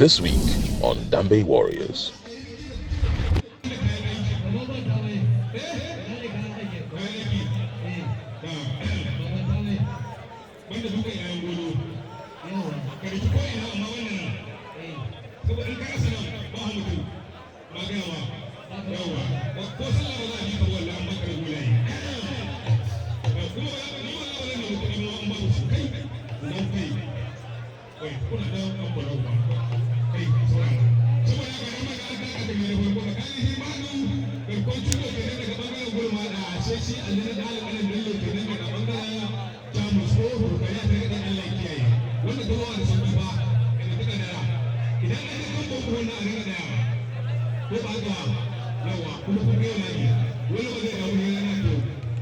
This week on Dambe Warriors. Wanda dukan yayan golo ka riki ko ina, amma wannan nan, saboda in ka rasa nan ba mutum ba gaya ma yawa ko sallah ba za a bi ka, wallahi an baka da golaye kuma ba ni, wallahi ba zan nemi kuɗi ma an ba su kai nan kai kai kuna da an bara ba kai saurara. Saboda haka nan ga aka aka mai farko da kai shi manu garkon ciwo kenan daga bangaren gurma da sai shi aljanna da alƙalin bello kenan daga bangaren Jamus ko kare ta ga. Allah ya kiyaye wannan ta da sauki ba idan ta kadara idan an yi kan bombo wannan a rinka daya ko ba haka yawa kuma kun kai wani wani ba zai dawo ne yana to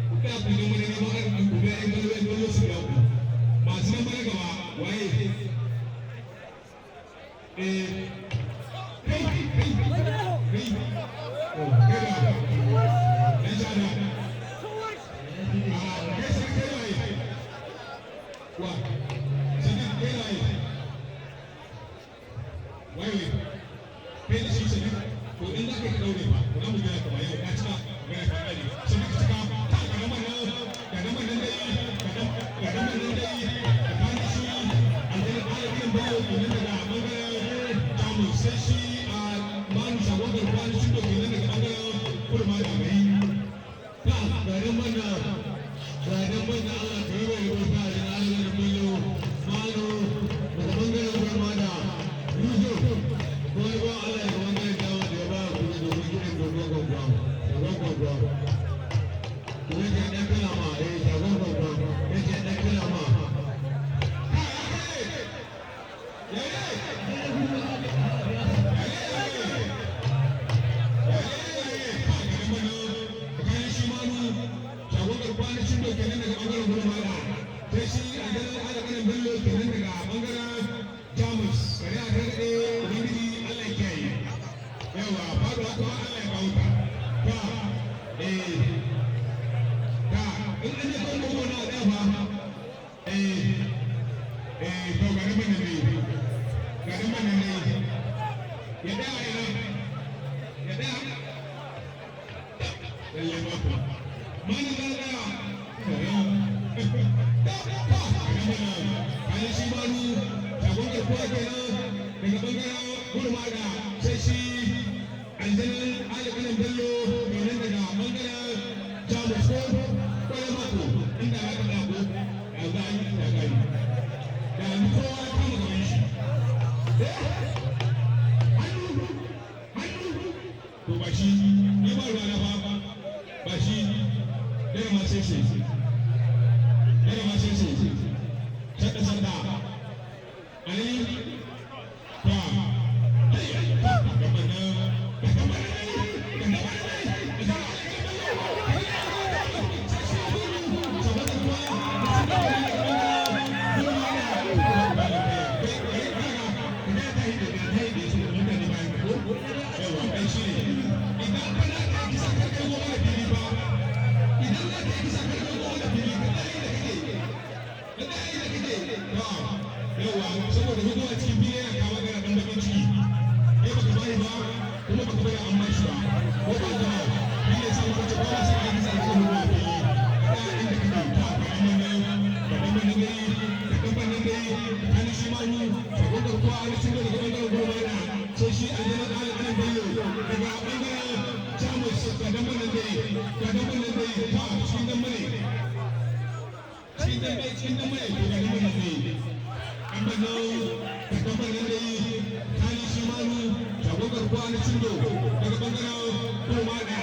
ku kai ku ne wani neman arziki, ku ga yan kallo, yan kallo su biya ku masu nan bane gaba waye. Eh, kai kai kai kai kai da dan jada a kai sai kai waye wa Sadiq, kai waye waye kai da shi Sadiq. To in za ka yi daure ba za mu gaya ka ba yau ka cika gaya ka kare. Sadiq cika ta ga nan nan ga nan nan dai ga nan nan dai tsakanin shi aljanna ɗalibin bello kenan daga bangaren Jamus, sai shi a manu shagon garkuwa na cikin kenan daga bangaren kurma da gari. Ta garin mana garin mana, Allah ka yi wa yabo ta da alƙalin bello manu daga bangaren gurmada Yusuf ko ba Allah ya bangaren dama da ya ba ku domin gidan dogon gwagwa shagon gwagwa ko yake ɗan kalama eh shagon gwagwa yake ɗan kalama. Tsakanin shi manu shagon garkuwa na cindo kenan daga bangaren gurmada, sai shi aljanna alƙalin bello kenan daga bangaren Jamus. Kare a gargaɗe, ubangiji Allah ya kiyaye yawa faɗuwa kuma Allah ya kawo ta. Ta eh ta in an je kan gogo na ɗaya fa eh eh to ga nan ne ga nan ne ya ɗaya ina ya ɗaya lalle ba ku mana za ɗaya kayan shi manu shagon garkuwa kenan daga bangaren gurmada, sai shi aljanin alƙalin bello kenan daga bangaren Jamus ko kwaye mako inda za ka ɗago ya za a yi ya gari da yanzu kowa ya kama gaban shi hannu hannu. To ba shi ni ba ruwa na fa ba shi ɗaya ma sai sai ɗaya ma sai sai sadda sadda ali ta gaban nan gaban nan gaban nan. Yawa, saboda hudu a cikin fili yana kawo gara dan bakin ciki, kai baka bari ba kuma baka bari an bashi ba ko ba ka shi ne sa muka ce ba ma sai an kisa cikin hudu a fili kada inda kake ta ga nan ga nan nan dai ga nan nan dai tsakanin shi manu shagon garkuwa a cikin daga bangaren goma yana, sai shi aljanar alƙalin bello daga bangaren Jamus. Ga nan nan dai ga nan nan dai ta cikin dan mane cikin dambe cikin dambe. To ga nan nan dai an ba nan ga nan nan dai kani shi manu shagon garkuwa na cindo daga bangaren goma da